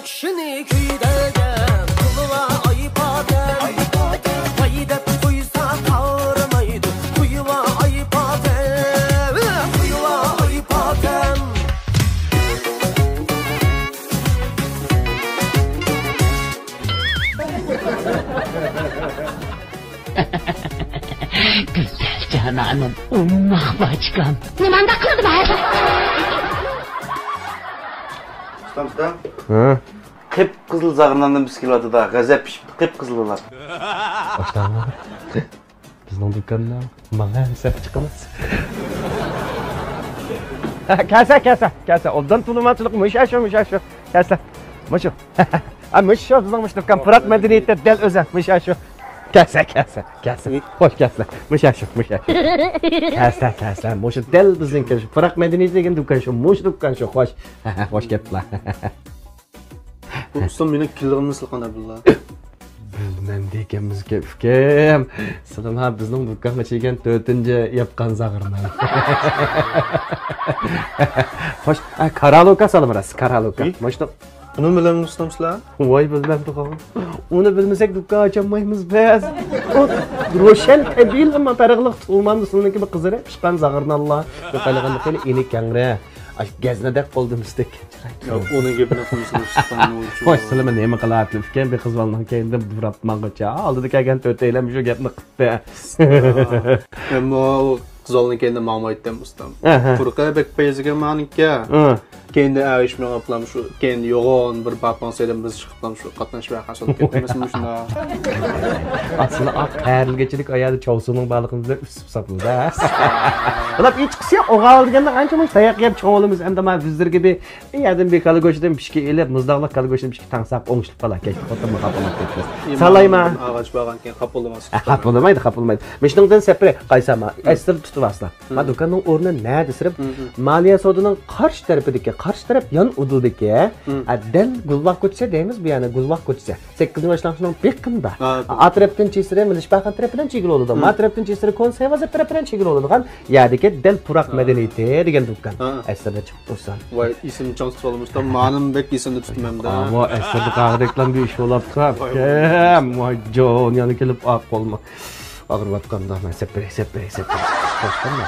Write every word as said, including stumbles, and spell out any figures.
كىشىنى كۆيدۈرگەن قۇيۇۋا ئاي پاتەم. ۋاي دەپ قويسا قارىمايدۇ، قۇيۇۋا ئاي پاتەم. قۇيۇۋا ئاي پاتەم. گۈزەل جانانىم، ئوماق باچكام. نېمانداق قىلدىم ھە؟ ئۇستام، ئۇستام. ھە؟ قىپقىزىل زاغرىناندىن بىز كېلىۋاتىدۇ، غەزەپ پىشىپتۇ، قىپقىزىل بولار. باشلاڭلار. بىزنىڭ دۇكاندا ماڭا ھېساب چىقىمىز. كەلسە، كەلسە، كەلسە. ئوبدان تونۇمانچىلىق مۇشۇ، شۇ، مۇشۇ، شۇ. كەلسە. مۇشۇ. ھە، مۇشۇ شۇ بىزنىڭ مۇشۇ دۇكان. پۇراق مەدەنىيىتى دەل ئۆزى. مۇشۇ، شۇ. كەلسە، كەلسە، كەلسە. خوش كەلسە. مۇشۇ، شۇ، مۇشۇ. كەلسە، كەلسە. مۇشۇ دەل بىزنىڭكى. شۇ پۇراق مەدەنىيىتى دېگەن دۇكان شۇ. مۇشۇ دۇكان شۇ. خوش. خوش كەپلا. بۇ ئۇستام مېنىڭ كىلىغىمنى سىلىقان ئابدۇللا. بىلمەمدىكەنمىزكەن ئۇكام. سىلىما بىزنىڭ دۇكانغا چىگەن تۆتىنچى ياپقان زاغرىنان. خوش، ئە، كارالوكا سالىمىراس، كارالوكا. ئى؟ ماشتا. بۇنى بىلەمدۇ ئۇستام سىلەر؟ ۋاي، بىلمەمدۇق. ئۇنى بىلمىسەك دۇكان ئاچالمايمىز بىز. ئۇ روشەن تەبىئىي، ئەمما پەرقلىق تۇغمامدۇ سىلىنىڭكى بىر قىزىرى پىشقان زاغرىنانلار. بىر قېلىغاندا خېلى ئېنى كەڭرى. ئاش گەزنىدەك قولدا مىستەك. يا، ئۇنىڭ گېپىنى قىلمىسىڭىز، ئۇستام، نېمە ئۈچۈن؟ خوش، سىلىمۇ نېمە قىلاتىلىكەن؟ بىر قىز بالىنىڭ كەينىدىن بۇراپ ماڭغۇچە، ئالدىدا كەلگەن تۆتەيلەن شۇ گەپنى قىپتۇ. مەنمۇ ئۇ قىز بالىنىڭ كەينىدىن ماڭمايتتىم، ئۇستام. ئەھە. پۇرىقى بەك پەيزىگە مانىكى. ئۇ. كەينىدىن ئەگىشىپ مېڭىپلام شۇ، كەينىدىن يوغان بىر باپاڭ سېلىن بىز چىقىپلام شۇ قاتناش ۋەقە سوت كەتتى ئەمەسمۇ شۇنداق. ئا، سىلەر ئا قەرىلگىچىلىك ئايالى چاۋسۇنىڭ بارلىقىنى بىلەپ ئۈسۈپ ساپلىدى. ئۇلار ئىچقىسى ئوغاۋ دېگەندە ئانچە مۇنچە تاياق يەپ چوڭ بولىمىز ئەمدى ما بىزلەرگە بىر ئۇ يەردىن بىر كالا گۆشىدىن پىشكە ئېلىپ، مۇزداغلىق كالا گۆشىدىن پىشكە تاڭساق ئوڭشىلىپ قالا، كەچتە خوتۇنمۇ خاپا بولۇپ كەتمەس. سالايما. ئاغاچ بارغانكەن خاپا بولماس. ھە، خاپا بولمايدۇ، خاپا بولمايدۇ. مۇشۇنىڭدىن سەپرى قايسا ما ئەسلىدە تۇتۇۋالسىلا. ما دۇكاننىڭ ئورنى نەدە سىرىپ؟ مالىيە سودىنىڭ قارشى تەرىپىدىكى، قارشى تەرەپ يان ئۇدۇلدىكى، ئە، دەل گۈلباغ كوچىسى دەيمىز بۇ يەنى، گۈلباغ كوچىسى. سەككىزىنچى باشلانغۇچنىڭ بېقىندا. ھە. ئا تەرەپتىن چېسىرى، مىلىشباخان تەرەپىدىن چېگىلى بولىدۇ. ما تەرەپتىن چېسىرى، كونسېرۋا تەرەپىدىن چېگىلى بولىدىغان يەردىكى دەل پۇراق مەدەنىيىتى دېگەن دۇكان. ھە. ئەسلىدە چىقىپ تۇرسا. ۋاي، ئېسىمنى چىڭ تۇتۇۋالدىم ئۇستام. مانىمۇ بەك ئېسىمدە تۇتىمەن-دە. ئاۋۇ ئەسلىدە قاغىدەكلام بىر ئىش بولاپتۇ. ۋاي، ۋاي. ۋاي جان، يەنە كېلىپ ئاق قولما. ئاغرىۋاتقاندا مەن سەپ بېرەي، سەپ بېرەي، سەپ بېرەي. خوش قىلما.